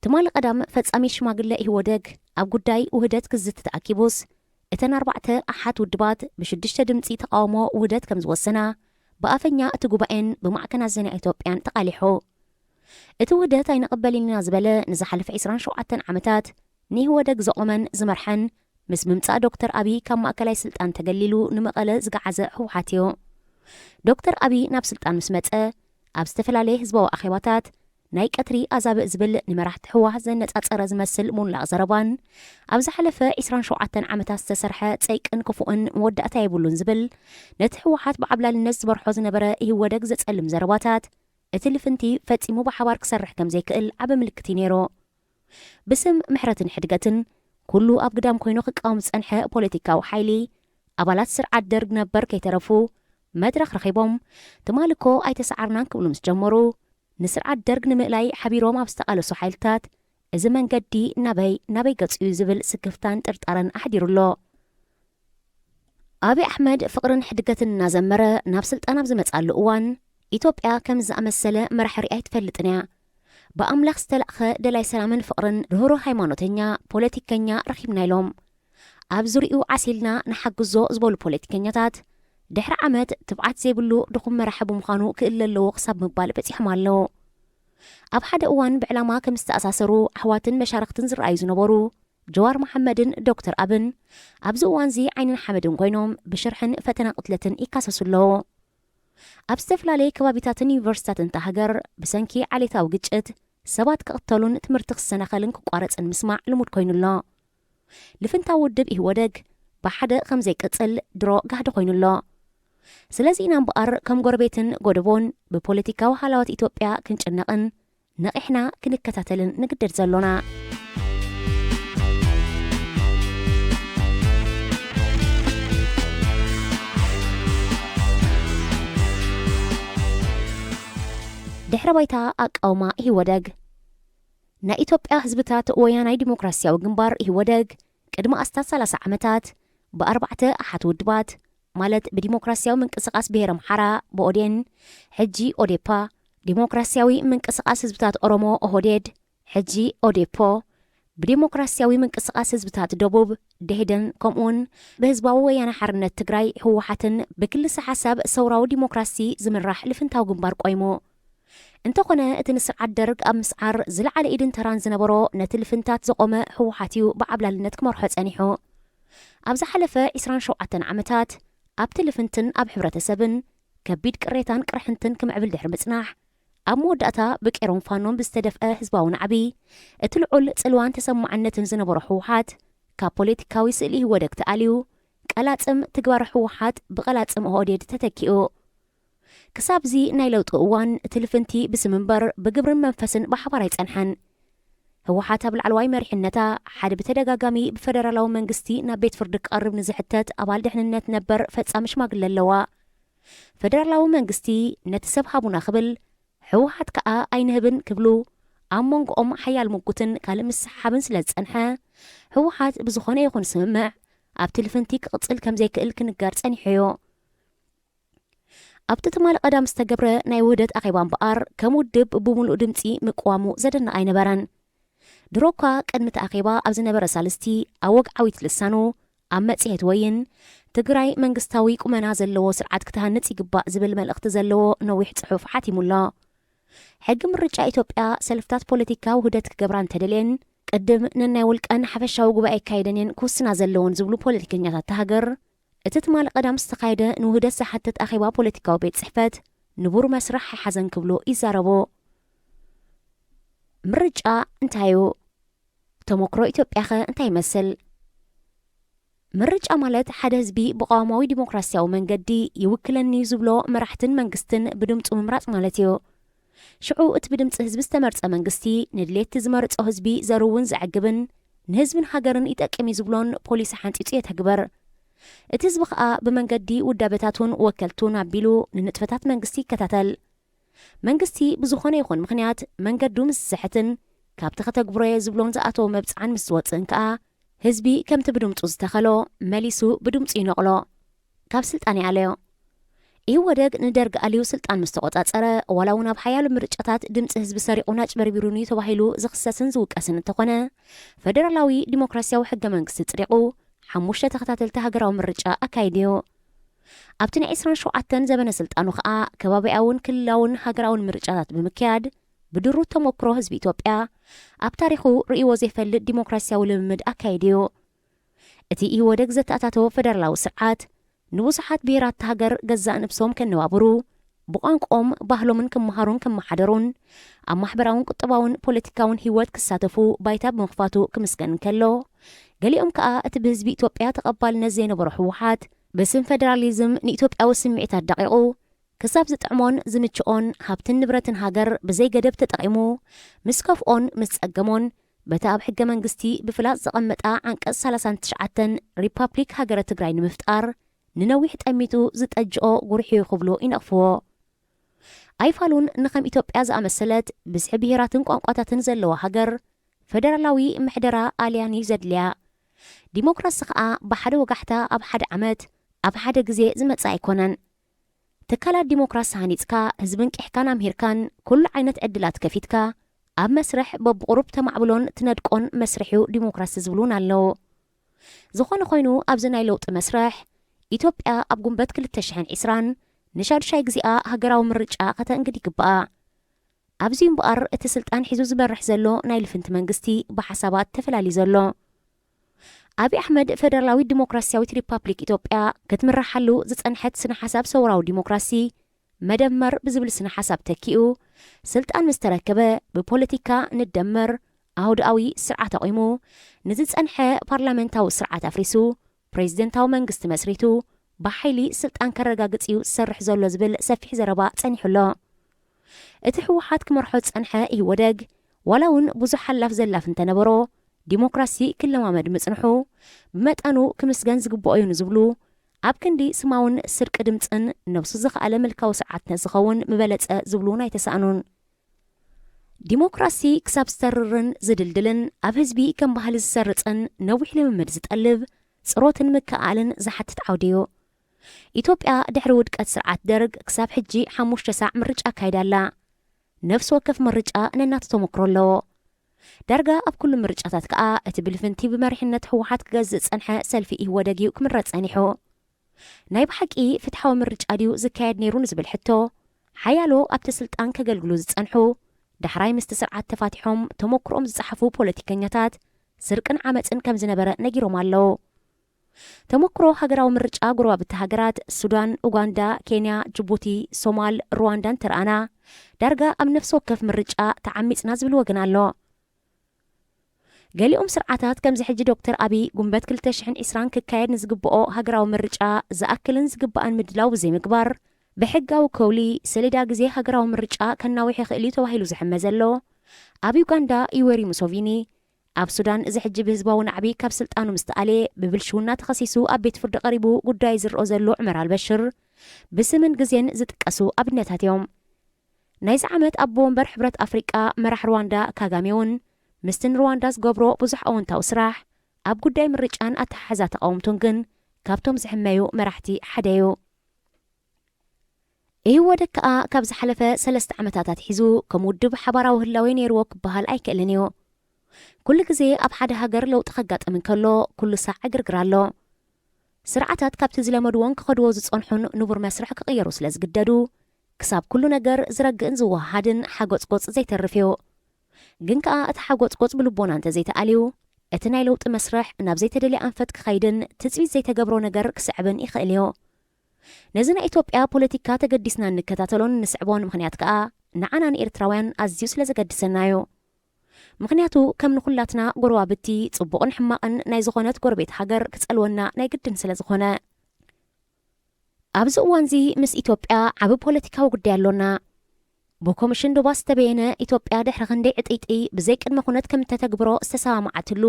ትማሊ ቀዳም ፈጻሚ ሽማግለ ኢህወደግ ኣብ ጉዳይ ውህደት ክዝቲ ተኣኪቡስ፣ እተን ኣርባዕተ ኣሓት ውድባት ብሽዱሽተ ድምጺ ተቓውሞ ውህደት ከም ዝወሰና ብኣፈኛ እቲ ጉባኤን ብማዕከናት ዜና ኢትዮጵያን ተቓሊሑ። እቲ ውህደት ኣይንቕበልን ኢና ዝበለ ንዝሓለፈ ዕስራን ሸውዓተን ዓመታት ንኢህወደግ ዘቖመን ዝመርሐን፣ ምስ ምምጻእ ዶክተር ኣብይ ካብ ማእከላይ ስልጣን ተገሊሉ ንመቐለ ዝገዓዘ ህወሓት እዩ። ዶክተር ኣብይ ናብ ስልጣን ምስ መጸ፣ ኣብ ዝተፈላለየ ህዝባዊ ኣኼባታት ናይ ቀትሪ ኣዛብእ ዝብል ንመራሕቲ ህወሓት ዘነጻጸረ ዝመስል ሙላቕ ዘረባን ኣብ ዝሓለፈ ዕስራን ሸውዓተን ዓመታት ዝተሰርሐ ጸይቅን ክፉእን መወዳእታ የብሉን ዝብል ነቲ ህወሓት ብዓብላልነት ዝመርሖ ዝነበረ ኢህወደግ ዘጸልም ዘረባታት እቲ ልፍንቲ ፈጺሙ ብሓባር ክሰርሕ ከም ዘይክእል ዓቢ ምልክት እዩ ነይሩ። ብስም ምሕረትን ሕድገትን ኩሉ ኣብ ግዳም ኮይኑ ክቃወም ዝጸንሐ ፖለቲካዊ ሓይሊ ኣባላት ስርዓት ደርግ ነበር ከይተረፉ መድረኽ ረኺቦም ትማሊ እኮ ኣይተሰዓርናን ክብሉ ምስ ጀመሩ ንስርዓት ደርግ ንምእላይ ሓቢሮም ኣብ ዝተቓለሱ ሓይልታት እዚ መንገዲ ናበይ ናበይ ገጹ እዩ ዝብል ስክፍታን ጥርጣረን ኣሕዲሩ ኣሎ። ኣብይ ኣሕመድ ፍቕርን ሕድገትን እናዘመረ ናብ ስልጣን ኣብ ዝመጽኣሉ እዋን ኢትዮጵያ ከም ዝኣመሰለ መራሒ ሪኣ ኣይትፈልጥን እያ። ብኣምላኽ ዝተላእኸ ደላይ ሰላምን ፍቕርን ርህሩህ ሃይማኖተኛ ፖለቲከኛ ረኺብና ኢሎም ኣብ ዙሪኡ ዓሲልና ንሓግዞ ዝበሉ ፖለቲከኛታት ድሕሪ ዓመት ትብዓት ዘይብሉ ድኹም መራሒ ብምዃኑ ክእለ ኣለዎ ክሳብ ምባል በጺሖም ኣለዉ። ኣብ ሓደ እዋን ብዕላማ ከም ዝተኣሳሰሩ ኣሕዋትን መሻርኽትን ዝረኣዩ ዝነበሩ ጀዋር መሓመድን ዶክተር ኣብን ኣብዚ እዋንዚ ዓይንን ሓመድን ኮይኖም ብሽርሕን ፈተና ቅትለትን ይካሰሱ ኣለዉ። ኣብ ዝተፈላለየ ከባቢታትን ዩኒቨርሲታትን እታ ሃገር ብሰንኪ ዓሌታዊ ግጭት ሰባት ክቕተሉን ትምህርቲ ክሰናኸልን ክቋረጽን ምስማዕ ልሙድ ኮይኑ ኣሎ። ልፍንታዊ ውድብ ኢህወደግ ብሓደ ከም ዘይቅጽል ድሮ ጋህዲ ኮይኑ ኣሎ። ስለዚ ኢና እምበኣር ከም ጎረቤትን ጎደቦን ብፖለቲካዊ ሃላዋት ኢትዮጵያ ክንጭነቕን ነቒሕና ክንከታተልን ንግደድ ዘሎና። ድሕረ ባይታ ኣቃውማ ኢህወደግ። ናይ ኢትዮጵያ ህዝብታት ወያናይ ዲሞክራሲያዊ ግንባር ኢህወደግ ቅድሚ ኣስታት ሰላሳ ዓመታት ብኣርባዕተ ኣሓት ውድባት ማለት ብዲሞክራሲያዊ ምንቅስቓስ ብሄር ኣምሓራ ብኦዴን ሕጂ ኦዴፓ፣ ዲሞክራሲያዊ ምንቅስቓስ ህዝብታት ኦሮሞ ኦህዴድ ሕጂ ኦዴፖ፣ ብዲሞክራሲያዊ ምንቅስቓስ ህዝብታት ደቡብ ደሄደን ከምኡውን ብህዝባዊ ወያነ ሓርነት ትግራይ ህወሓትን ብክልሰ ሓሳብ ሰውራዊ ዲሞክራሲ ዝምራሕ ልፍንታዊ ግንባር ቆይሙ። እንተኾነ እቲ ንስርዓት ደርግ ኣብ ምስዓር ዝለዓለ ኢድን ተራን ዝነበሮ ነቲ ልፍንታት ዘቖመ ህወሓት እዩ ብዓብላልነት ክመርሖ ጸኒሑ። ኣብ ዝሓለፈ ዕስራን ሸውዓተን ዓመታት ኣብቲ ልፍንትን ኣብ ሕብረተሰብን ከቢድ ቅሬታን ቅርሕንትን ክምዕብል ድሕሪ ምጽናሕ ኣብ መወዳእታ ብቄሮን ፋኖን ብዝተደፍአ ህዝባዊ ናዕቢ እቲ ልዑል ጽልዋን ተሰማዕነትን ዝነበሮ ህወሓት ካብ ፖለቲካዊ ስእሊ ኢህወደግ ተኣልዩ ቀላጽም ትግባረ ህወሓት ብቐላጽም ኦህዴድ ተተኪኡ። ክሳብዚ ናይ ለውጢ እዋን እቲ ልፍንቲ ብስም እምበር ብግብርን መንፈስን ብሓባር ኣይጸንሐን። ህወሓት ኣብ ላዕለዋይ መሪሕነታ ሓደ ብተደጋጋሚ ብፈደራላዊ መንግስቲ ናብ ቤት ፍርዲ ክቐርብ ንዝሕተት ኣባል ድሕንነት ነበር ፈጻሚ ሽማግለ ኣለዋ። ፈደራላዊ መንግስቲ ነቲ ሰብ ሃቡና ክብል ህወሓት ከኣ ኣይንህብን ክብሉ ኣብ መንጎኦም ሓያል ምጉትን ካልእ ምስሓብን ስለ ዝጸንሐ ህወሓት ብዝኾነ ይኹን ስምምዕ ኣብቲ ልፍንቲ ክቕጽል ከም ዘይክእል ክንገር ጸኒሑ እዩ። ኣብቲ ትማሊ ቀዳም ዝተገብረ ናይ ውህደት ኣኼባ እምበኣር ከም ውድብ ብምሉእ ድምጺ ምቅዋሙ ዘደንቕ ኣይነበረን። ድሮ እኳ ቅድሚ እቲ ኣኼባ ኣብ ዝነበረ ሳልስቲ ኣብ ወግዓዊት ልሳኑ ኣብ መጽሔት ወይን ትግራይ መንግስታዊ ቁመና ዘለዎ ስርዓት ክትሃንጽ ይግባእ ዝብል መልእኽቲ ዘለዎ ነዊሕ ጽሑፍ ሓቲሙ ኣሎ። ሕጊ ምርጫ ኢትዮጵያ ሰልፍታት ፖለቲካ ውህደት ክገብራ እንተደልየን ቅድም ነናይ ውልቀን ሓፈሻዊ ጉባኤ ኣካይደን እየን ክውስና ዘለዎን ዝብሉ ፖለቲከኛታት እታ ሃገር እቲ ትማሊ ቀዳም ዝተኻየደ ንውህደት ዝሓትት ኣኼባ ፖለቲካዊ ቤት ጽሕፈት ንቡር መስርሕ ኣይሓዘን ክብሉ ይዛረቡ። ምርጫ እንታይ እዩ? ተመክሮ ኢትዮጵያኸ እንታይ ይመስል? ምርጫ ማለት ሓደ ህዝቢ ብቐዋማዊ ዲሞክራሲያዊ መንገዲ ይውክለኒ እዩ ዝብሎ መራሕትን መንግስትን ብድምፁ ምምራፅ ማለት እዩ። ሽዑ እቲ ብድምፂ ህዝቢ ዝተመርፀ መንግስቲ ንድሌት ዝመርፆ ህዝቢ ዘርውን ዘዕግብን ንህዝብን ሃገርን ይጠቅም እዩ ዝብሎን ፖሊሲ ሓንፂፁ የተግብር። እቲ ህዝቢ ከዓ ብመንገዲ ውዳበታቱን ወከልቱን ኣቢሉ ንንጥፈታት መንግስቲ ይከታተል። መንግስቲ ብዝኾነ ይኹን ምኽንያት መንገዱ ምስ ዝስሕትን ካብቲ ከተግብሮየ ዝብሎን ዝኣተዎ መብፅዓን ምስ ዝወፅእን ከዓ ህዝቢ ከምቲ ብድምፁ ዝተኸሎ መሊሱ ብድምፁ ይነቕሎ፣ ካብ ስልጣን ይኣለዮ። ኢህወደግ ንደርግ ኣልዩ ስልጣን ምስ ተቆፃፀረ ዋላ እውን ኣብ ሓያሎ ምርጫታት ድምፂ ህዝቢ ሰሪቑን ኣጭበርቢሩን እዩ ተባሂሉ ዝኽሰስን ዝውቀስን እንተኾነ ፈደራላዊ ዲሞክራሲያዊ ሕገ መንግስቲ ፅዲቑ ሓሙሽተ ተኸታተልቲ ሃገራዊ ምርጫ ኣካይዱ እዩ። ኣብቲ ናይ ዕስራን ሸውዓተን ዘበነ ስልጣኑ ከዓ ከባቢያውን ክልላውን ሃገራውን ምርጫታት ብምክያድ ብድሩት ተመክሮ ህዝቢ ኢትዮጵያ ኣብ ታሪኹ ርእይዎ ዘይፈልጥ ዲሞክራሲያዊ ልምምድ ኣካይዱ እዩ። እቲ ኢህወደግ ዘተኣታተወ ፈደራላዊ ስርዓት ንብዙሓት ብሄራት ሃገር ገዛእ ነብሶም ከነባብሩ ብቋንቋኦም ባህሎምን ክመሃሩን ክመሓደሩን ኣብ ማሕበራውን ቁጠባውን ፖለቲካውን ህይወት ክሳተፉ ባይታ ብምኽፋቱ ክምስገን እንከሎ፣ ገሊኦም ከኣ እቲ ብህዝቢ ኢትዮጵያ ተቐባልነት ዘይነበሮ ህወሓት ብስም ፈደራሊዝም ንኢትዮጵያዊ ስምዒት ኣዳቒቑ ክሳብ ዝጥዕሞን ዝምችኦን ሃብትን ንብረትን ሃገር ብዘይ ገደብ ተጠቒሙ ምስ ከፍኦን ምስ ጸገሞን በቲ ኣብ ሕገ መንግስቲ ብፍላጥ ዘቐመጣ ዓንቀጽ ሰላሳን ትሽዓተን ሪፓብሊክ ሃገረ ትግራይ ንምፍጣር ንነዊሕ ጠሚቱ ዝጠጅኦ ጉርሕዩ ክብሉ ይነቕፍዎ። ኣይፋሉን ንኸም ኢትዮጵያ ዝኣመሰለት ብዝሒ ብሄራትን ቋንቋታትን ዘለዋ ሃገር ፈደራላዊ ምሕደራ ኣልያንዩ ዘድልያ። ዲሞክራሲ ኸኣ ብሓደ ወጋሕታ ኣብ ሓደ ዓመት ኣብ ሓደ ግዜ ዝመጽእ ኣይኮነን። ትካላት ዲሞክራሲ ሃኒጽካ ህዝብን ቂሕካን ኣምሂርካን ኩሉ ዓይነት ዕድላት ከፊትካ ኣብ መስርሕ በብቑሩብ ተማዕብሎን ትነድቆን መስርሕዩ ዲሞክራሲ ዝብሉን ኣለዉ። ዝኾነ ኮይኑ ኣብዚ ናይ ለውጢ መስርሕ ኢትዮጵያ ኣብ ጉንበት ክልተ ሽሕን ዕስራን ንሻዱሻይ ግዜኣ ሃገራዊ ምርጫ ከተንግድ ይግብኣ። ኣብዚ እምበኣር እቲ ስልጣን ሒዙ ዝመርሕ ዘሎ ናይ ልፍንቲ መንግስቲ ብሓሳባት ተፈላልዩ ዘሎ። ኣብይ ኣሕመድ ፈደራላዊት ዲሞክራስያዊት ሪፓብሊክ ኢትዮጵያ ክትምርሓሉ ዝጸንሐት ስነ ሓሳብ ሰውራዊ ዲሞክራሲ መደመር ብዝብል ስነ ሓሳብ ተኪኡ ስልጣን ምስ ተረከበ ብፖለቲካ ንደመር ኣህጉራዊ ስርዓት ኣቑሙ ንዝጸንሐ ፓርላመንታዊ ስርዓት ኣፍሪሱ ፕሬዝደንታዊ መንግስቲ መስሪቱ ብሓይሊ ስልጣን ከረጋግጽ እዩ ዝሰርሕ ዘሎ ዝብል ሰፊሕ ዘረባ ጸኒሑ ኣሎ። እቲ ህወሓት ክመርሖ ዝጸንሐ ኢህወደግ ዋላ እውን ብዙሕ ሓላፍ ዘላፍ እንተነበሮ ዲሞክራሲ ክለማመድ ምጽንሑ ብመጠኑ ክምስገን ዝግብኦ እዩ ንዝብሉ ኣብ ክንዲ ስማውን ስርቂ ድምፅን ነብሱ ዝኸኣለ ምልካዊ ስርዓት ዝኸውን ምበለፀ ዝብሉ እውን ኣይተሳእኑን። ዲሞክራሲ ክሳብ ዝተርርን ዝድልድልን ኣብ ህዝቢ ከም ባህሊ ዝሰርፅን ነዊሕ ልምምድ ዝጠልብ ፅሮትን ምክእኣልን ዝሓትት ዓውዲ እዩ። ኢትዮጵያ ድሕሪ ውድቀት ስርዓት ደርግ ክሳብ ሕጂ ሓሙሽተ ሳዕ ምርጫ ኣካይዳ ኣላ። ነፍሲ ወከፍ ምርጫ ነናቱ ተመክሮ ኣለዎ። ዳርጋ ኣብ ኩሉ ምርጫታት ከኣ እቲ ብልፍንቲ ብመሪሕነት ህወሓት ክገዝእ ዝጸንሐ ሰልፊ ኢህወደግ እዩ ክምረጽ ጸኒሑ። ናይ ብሓቂ ፍትሓዊ ምርጫ ድዩ ዝካየድ ነይሩ ንዝብል ሕቶ ሓያሎ ኣብቲ ስልጣን ከገልግሉ ዝጸንሑ ዳሕራይ ምስቲ ስርዓት ተፋቲሖም ተመክሮኦም ዝጸሓፉ ፖለቲከኛታት ስርቅን ዓመጽን ከም ዝነበረ ነጊሮም ኣለዉ። ተመክሮ ሃገራዊ ምርጫ ጎረባብቲ ሃገራት ሱዳን፣ ኡጋንዳ፣ ኬንያ፣ ጅቡቲ፣ ሶማል፣ ሩዋንዳ እንተረኣና ዳርጋ ኣብ ነፍሲ ወከፍ ምርጫ ተዓሚጽና ዝብል ወገን ኣሎ። ገሊኦም ስርዓታት ከምዚ ሕጂ ዶክተር ኣብይ ጉንበት ክልተ ሽሕን ዕስራን ክካየድ ንዝግብኦ ሃገራዊ ምርጫ ዝኣክልን ዝግባእን ምድላው ብዘይምግባር ብሕጋዊ ከውሊ ሰሌዳ ግዜ ሃገራዊ ምርጫ ከናውሕ ይኽእል እዩ ተባሂሉ ዝሕመ ዘሎ ኣብ ዩጋንዳ ዩወሪ ሙሶቪኒ ኣብ ሱዳን እዚ ሕጂ ብህዝባዊ ናዕቢ ካብ ስልጣኑ ምስ ተኣልየ ብብልሽውና ተኸሲሱ ኣብ ቤት ፍርዲ ቀሪቡ ጉዳዩ ዝረኦ ዘሎ ዑመር ኣልበሽር ብስምን ግዜን ዝጥቀሱ ኣብነታት እዮም። ናይዚ ዓመት ኣቦ ወንበር ሕብረት ኣፍሪቃ መራሕ ሩዋንዳ ካጋሜ እውን ምስቲ ንሩዋንዳ ዝገብሮ ብዙሕ ኣወንታዊ ስራሕ ኣብ ጉዳይ ምርጫን ኣተሓሕዛ ተቃወምቱን ግን ካብቶም ዝሕመዩ መራሕቲ ሓደ እዩ። ኢህወደግ ከኣ ካብ ዝሓለፈ ሰለስተ ዓመታት ኣትሒዙ ከም ውድብ ሓባራዊ ህላዌ ነይርዎ ክበሃል ኣይክእልን እዩ። ኩሉ ግዜ ኣብ ሓደ ሃገር ለውጢ ከጋጥም እንከሎ ኩሉ ሳዕ ዕግርግር ኣሎ። ስርዓታት ካብቲ ዝለመድዎን ክኸድዎ ዝጸንሑን ንቡር መስርሕ ክቕየሩ ስለ ዝግደዱ ክሳብ ኩሉ ነገር ዝረግእን ዝወሃሃድን ሓጎጽጎጽ ዘይተርፍ እዩ። ግን ከኣ እቲ ሓጎጽጎጽ ብልቦና እንተዘይተኣልዩ እቲ ናይ ለውጢ መስርሕ ናብ ዘይተደልየ ኣንፈት ክኸይድን ትጽቢት ዘይተገብሮ ነገር ክስዕብን ይኽእል እዩ። ነዚ ናይ ኢትዮጵያ ፖለቲካ ተገዲስና እንከታተሎን እንስዕቦን ምኽንያት ከኣ ንዓና ንኤርትራውያን ኣዝዩ ስለ ዘገድሰና እዩ። ምኽንያቱ ከም ንኹላትና ጎረባብቲ ጽቡቕን ሕማቕን ናይ ዝኾነት ጎረቤት ሃገር ክጸልወና ናይ ግድን ስለ ዝኾነ። ኣብዚ እዋንዚ ምስ ኢትዮጵያ ዓቢ ፖለቲካዊ ጉዳይ ኣሎና። ብኮሚሽን ዶባ ዝተበየነ ኢትዮጵያ ድሕሪ ክንደይ ዕጥይጥይ ብዘይ ቅድመ ኩነት ከም እተተግብሮ ዝተሰማማዓትሉ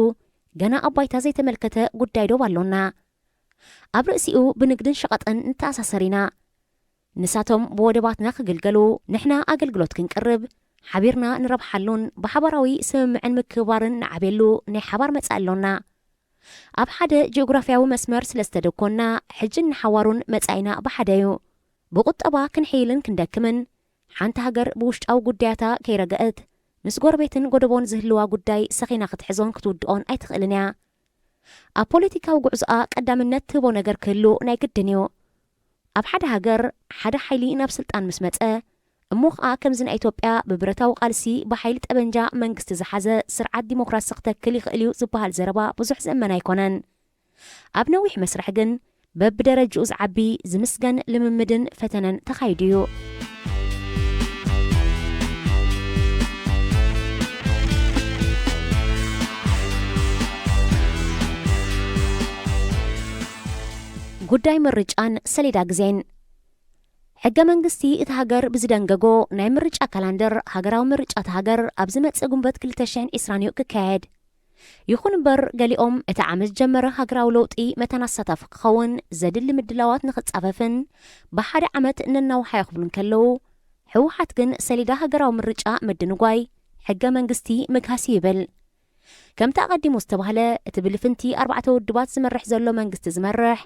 ገና ኣብ ባይታ ዘይተመልከተ ጉዳይ ዶብ ኣሎና። ኣብ ርእሲኡ ብንግድን ሸቐጥን ንተኣሳሰር ኢና። ንሳቶም ብወደባትና ክግልገሉ ንሕና ኣገልግሎት ክንቅርብ ሓቢርና ንረብሓሉን ብሓባራዊ ስምምዕን ምክብባርን ንዓብየሉ ናይ ሓባር መጻኢ ኣሎና። ኣብ ሓደ ጂኦግራፍያዊ መስመር ስለ ዝተደኮና ሕጅን ንሓዋሩን መጻኢና ብሓደ እዩ። ብቁጠባ ክንሕይልን ክንደክምን ሓንቲ ሃገር ብውሽጣዊ ጉዳያታ ከይረገእት ምስ ጎረቤትን ጎደቦን ዝህልዋ ጉዳይ ሰኺና ክትሕዞን ክትውድኦን ኣይትኽእልን እያ። ኣብ ፖለቲካዊ ጉዕዞኣ ቀዳምነት ትህቦ ነገር ክህሉ ናይ ግድን እዩ። ኣብ ሓደ ሃገር ሓደ ሓይሊ ናብ ስልጣን ምስ መጸ እሞ ኸኣ ከምዚ ናይ ኢትዮጵያ ብብረታዊ ቃልሲ ብሓይሊ ጠበንጃ መንግስቲ ዝሓዘ ስርዓት ዲሞክራሲ ክተክል ይኽእል እዩ ዝበሃል ዘረባ ብዙሕ ዝእመን ኣይኮነን። ኣብ ነዊሕ መስርሕ ግን በብደረጅኡ ዝዓቢ ዝምስገን ልምምድን ፈተነን ተኻይዱ እዩ። ጉዳይ ምርጫን ሰሌዳ ግዜን። ሕገ መንግስቲ እቲ ሃገር ብዝደንገጎ ናይ ምርጫ ካላንደር፣ ሃገራዊ ምርጫ እቲ ሃገር ኣብ ዝመጽእ ጉንበት ክልተ ሽሕን ዕስራን እዩ ክካየድ። ይኹን እምበር፣ ገሊኦም እቲ ዓመት ዝጀመረ ሃገራዊ ለውጢ መታን ኣሳታፊ ክኸውን ዘድሊ ምድላዋት ንኽጻፈፍን ብሓደ ዓመት ነናውሓዮ ክብሉ እንከለዉ፣ ህወሓት ግን ሰሌዳ ሃገራዊ ምርጫ ምድንጓይ፣ ሕገ መንግስቲ ምግሃስ ይብል። ከምቲ ኣቐዲሙ ዝተባህለ፣ እቲ ብልፍንቲ ኣርባዕተ ውድባት ዝመርሕ ዘሎ መንግስቲ ዝመርሕ፣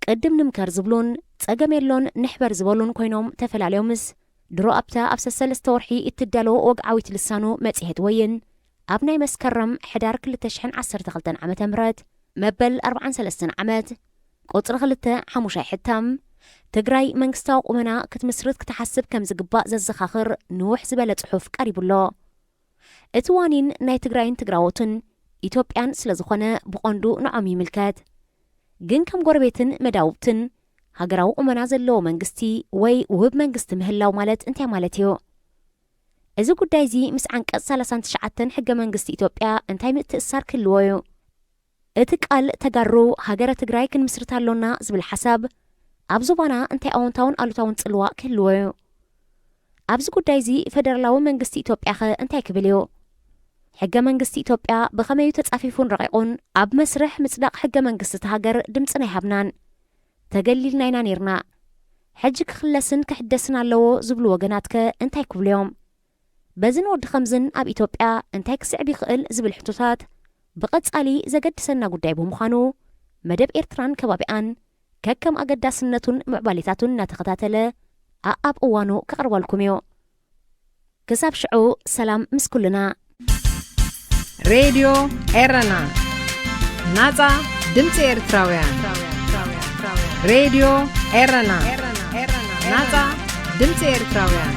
ቅድም ንምከር ዝብሉን ጸገም የሎን ንሕበር ዝበሉን ኮይኖም ተፈላልዮምስ፣ ድሮ ኣብታ ኣብ ሰሰለስተ ወርሒ እትዳሎ ወግዓዊት ልሳኑ መጽሔት ወይን ኣብ ናይ መስከረም ሕዳር ክልተ ሽሕን ዓሰርተ ክልተን ዓመተ ምህረት መበል ኣርባዓን ሰለስተን ዓመት ቁጽሪ ክልተ ሓሙሻይ ሕታም፣ ትግራይ መንግስታዊ ቁመና ክትምስርት ክትሓስብ ከም ዝግባእ ዘዘኻኽር ንውሕ ዝበለ ጽሑፍ ቀሪቡ ኣሎ። እቲ ዋኒን ናይ ትግራይን ትግራዎትን ኢትዮጵያን ስለ ዝኾነ ብቐንዱ ንዖም ይምልከት። ግን ከም ጎረቤትን መዳውብትን ሃገራዊ ቁመና ዘለዎ መንግስቲ ወይ ውህብ መንግስቲ ምህላው ማለት እንታይ ማለት እዩ? እዚ ጉዳይ እዚ ምስ ዓንቀጽ ሰላሳን ትሽዓተን ሕገ መንግስቲ ኢትዮጵያ እንታይ ምትእስሳር ክህልዎ እዩ? እቲ ቃል ተጋሩ ሃገረ ትግራይ ክንምስርት ኣሎና ዝብል ሓሳብ ኣብ ዞባና እንታይ ኣወንታውን ኣሉታውን ጽልዋ ክህልዎ እዩ? ኣብዚ ጉዳይ እዚ ፈደራላዊ መንግስቲ ኢትዮጵያ ኸ እንታይ ክብል እዩ? ሕገ መንግስቲ ኢትዮጵያ ብኸመይ እዩ ተጻፊፉን ረቒቑን? ኣብ መስርሕ ምጽዳቕ ሕገ መንግስቲ እታ ሃገር ድምጽና ኣይሃብናን። ተገሊልና ኢና ኔርና። ሕጂ ክኽለስን ክሕደስን ኣለዎ ዝብሉ ወገናት ከ እንታይ ክብሉ እዮም? በዝን ወዲ ኸምዝን ኣብ ኢትዮጵያ እንታይ ክስዕብ ይኽእል ዝብል ሕቶታት ብቐጻሊ ዘገድሰና ጉዳይ ብምዃኑ፣ መደብ ኤርትራን ከባቢኣን ከከም ኣገዳስነቱን ምዕባሌታቱን እናተኸታተለ ኣኣብ እዋኑ ከቕርበልኩም እዩ። ክሳብ ሽዑ ሰላም ምስ ኩልና። ሬድዮ ኤረና፣ ናጻ ድምጺ ኤርትራውያን። ሬድዮ ኤረና፣ ናጻ ድምጺ ኤርትራውያን።